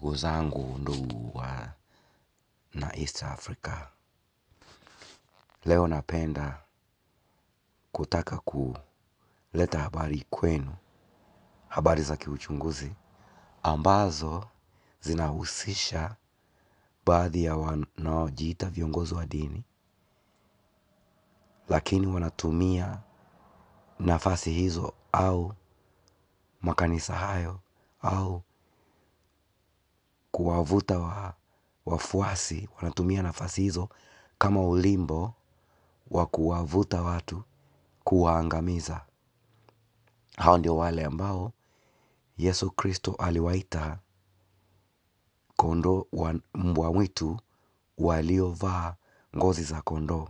Ndugu zangu, ndugu wa na East Africa, leo napenda kutaka kuleta habari kwenu, habari za kiuchunguzi ambazo zinahusisha baadhi ya wanaojiita viongozi wa dini, lakini wanatumia nafasi hizo au makanisa hayo au kuwavuta wafuasi. Wanatumia nafasi hizo kama ulimbo wa kuwavuta watu kuwaangamiza. Hao ndio wale ambao Yesu Kristo aliwaita kondoo wa mbwa mwitu waliovaa ngozi za kondoo.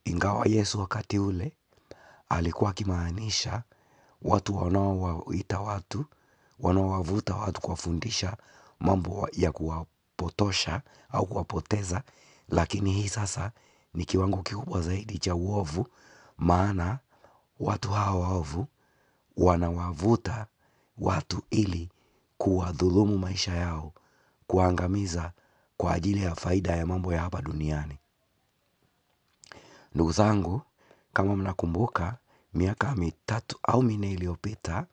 Ingawa Yesu wakati ule alikuwa akimaanisha watu wanaowaita watu, wanaowavuta watu kuwafundisha mambo ya kuwapotosha au kuwapoteza, lakini hii sasa ni kiwango kikubwa zaidi cha uovu, maana watu hawa waovu wanawavuta watu ili kuwadhulumu maisha yao, kuangamiza kwa ajili ya faida ya mambo ya hapa duniani. Ndugu zangu, kama mnakumbuka, miaka 3 au 4 iliyopita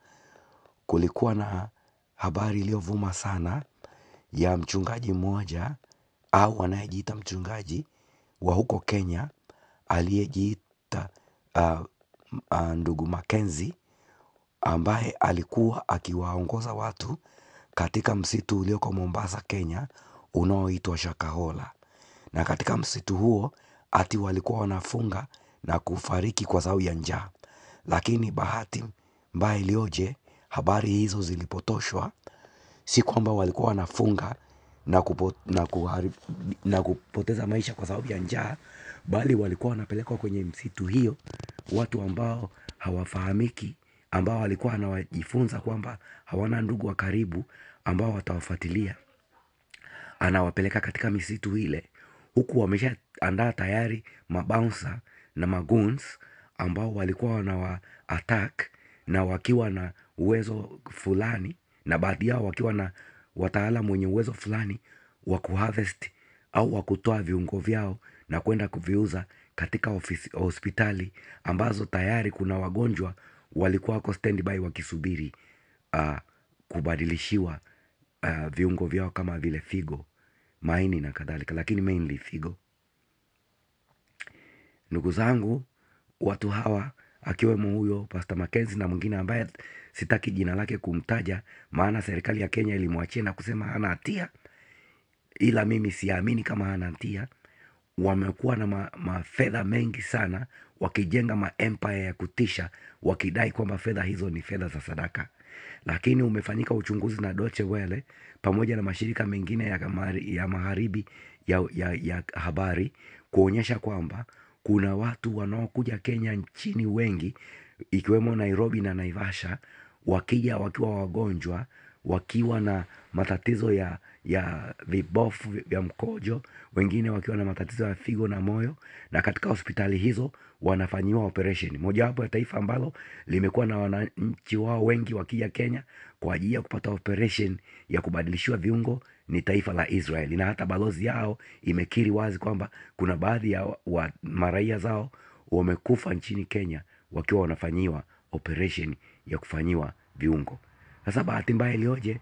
kulikuwa na habari iliyovuma sana ya mchungaji mmoja au anayejiita mchungaji wa huko Kenya aliyejiita ndugu Mackenzie, ambaye alikuwa akiwaongoza watu katika msitu ulioko Mombasa, Kenya, unaoitwa Shakahola. Na katika msitu huo ati walikuwa wanafunga na kufariki kwa sababu ya njaa. Lakini bahati mbaya ilioje, habari hizo zilipotoshwa. Si kwamba walikuwa wanafunga na kupoteza maisha kwa sababu ya njaa, bali walikuwa wanapelekwa kwenye msitu hiyo watu ambao hawafahamiki, ambao walikuwa wanajifunza kwamba hawana ndugu wa karibu ambao watawafuatilia. Anawapeleka katika misitu ile, huku wameshaandaa tayari mabouncer na magoons ambao walikuwa wanawa attack, na wakiwa na uwezo fulani, na baadhi yao wakiwa na wataalamu wenye uwezo fulani wa kuharvest au wa kutoa viungo vyao na kwenda kuviuza katika hospitali ambazo tayari kuna wagonjwa walikuwa wako standby wakisubiri kubadilishiwa viungo vyao kama vile figo, maini na kadhalika, lakini mainly figo. Ndugu zangu, watu hawa akiwemo huyo Pastor Mackenzie na mwingine ambaye sitaki jina lake kumtaja, maana serikali ya Kenya ilimwachia na kusema hana hatia, ila mimi siamini kama hana hatia. Wamekuwa na mafedha mengi sana, wakijenga ma-empire ya kutisha, wakidai kwamba fedha hizo ni fedha za sadaka. Lakini umefanyika uchunguzi na Deutsche Welle pamoja na mashirika mengine ya magharibi ya habari kuonyesha kwamba kuna watu wanaokuja Kenya nchini wengi, ikiwemo Nairobi na Naivasha, wakija wakiwa wagonjwa, wakiwa na matatizo ya vibofu vya mkojo, wengine wakiwa na matatizo ya figo na moyo, na katika hospitali hizo wanafanyiwa operation. Mojawapo ya taifa ambalo limekuwa na wananchi wao wengi wakija Kenya kwa ajili ya kupata operation ya kubadilishiwa viungo ni taifa la Israel. Na hata balozi yao imekiri wazi kwamba kuna baadhi ya maraia zao wamekufa nchini Kenya wakiwa wanafanyiwa operation ya kufanyiwa viungo. Sasa bahati mbaya ilioje,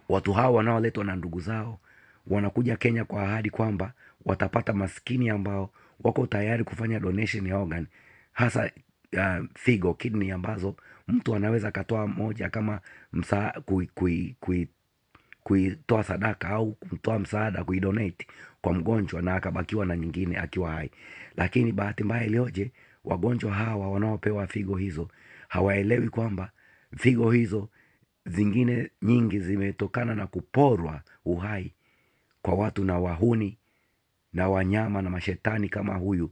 watu hao wanaoletwa na ndugu zao wanakuja Kenya kwa ahadi kwamba watapata maskini ambao wako tayari kufanya donation ya organ, hasa figo, kidney, ambazo mtu anaweza akatoa moja kama kuitoa sadaka au kutoa msaada, kuidonate kwa mgonjwa na akabakiwa na nyingine akiwa hai. Lakini bahati mbaya ilioje, wagonjwa hawa wanaopewa figo hizo hawaelewi kwamba figo hizo zingine nyingi zimetokana na kuporwa uhai kwa watu na wahuni na wanyama na mashetani kama huyu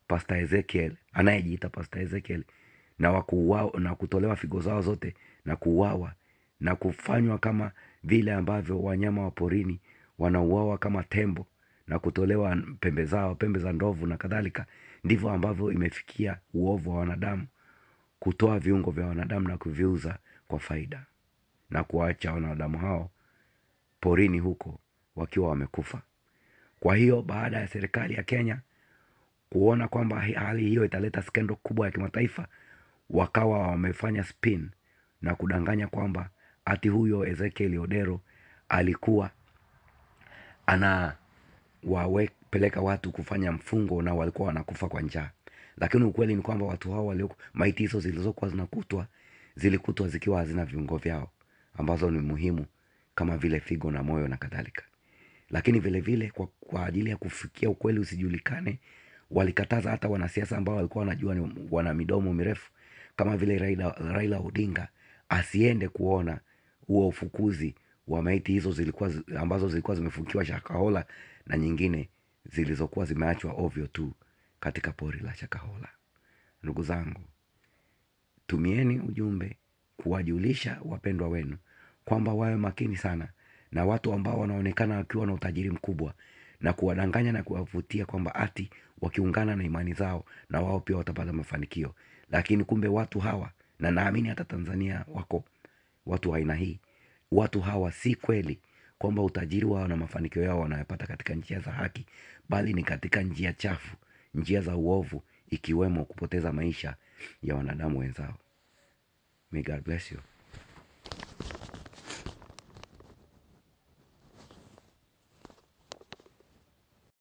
Pastor Ezekiel, anayejiita Pastor Ezekiel, na wakuuawa na kutolewa figo zao zote na kuuawa na kufanywa kama vile ambavyo wanyama wa porini wanauawa kama tembo na kutolewa pembe zao, pembe za ndovu na kadhalika. Ndivyo ambavyo imefikia uovu wa wanadamu, kutoa viungo vya wanadamu na kuviuza kwa faida na kuacha wanadamu hao porini huko wakiwa wamekufa. Kwa hiyo baada ya serikali ya Kenya kuona kwamba hali hiyo italeta skendo kubwa ya kimataifa, wakawa wamefanya spin na kudanganya kwamba ati huyo Ezekiel Odero alikuwa anawapeleka watu kufanya mfungo na walikuwa wanakufa kwa njaa. Lakini ukweli ni kwamba watu hao walio maiti hizo zilizokuwa zinakutwa zilikutwa zikiwa hazina viungo vyao ambazo ni muhimu kama vile figo na moyo na kadhalika. Lakini vile vile kwa ajili ya kufikia ukweli usijulikane, walikataza hata wanasiasa ambao walikuwa wanajua ni wana midomo mirefu kama vile Raila Odinga asiende kuona huo ufukuzi wa maiti hizo ambazo zilikuwa zimefukiwa Shakahola na nyingine zilizokuwa zimeachwa ovyo tu katika pori la Shakahola. Ndugu zangu, tumieni ujumbe kuwajulisha wapendwa wenu kwamba wawe makini sana na watu ambao wanaonekana wakiwa na utajiri mkubwa na kuwadanganya na kuwavutia kwamba ati wakiungana na imani zao na wao pia watapata mafanikio. Lakini kumbe watu hawa, na naamini hata Tanzania wako watu wa aina hii, watu hawa si kweli kwamba utajiri wao na mafanikio yao wanayapata katika njia za haki, bali ni katika njia chafu, njia za uovu, ikiwemo kupoteza maisha ya wanadamu wenzao. May God bless you.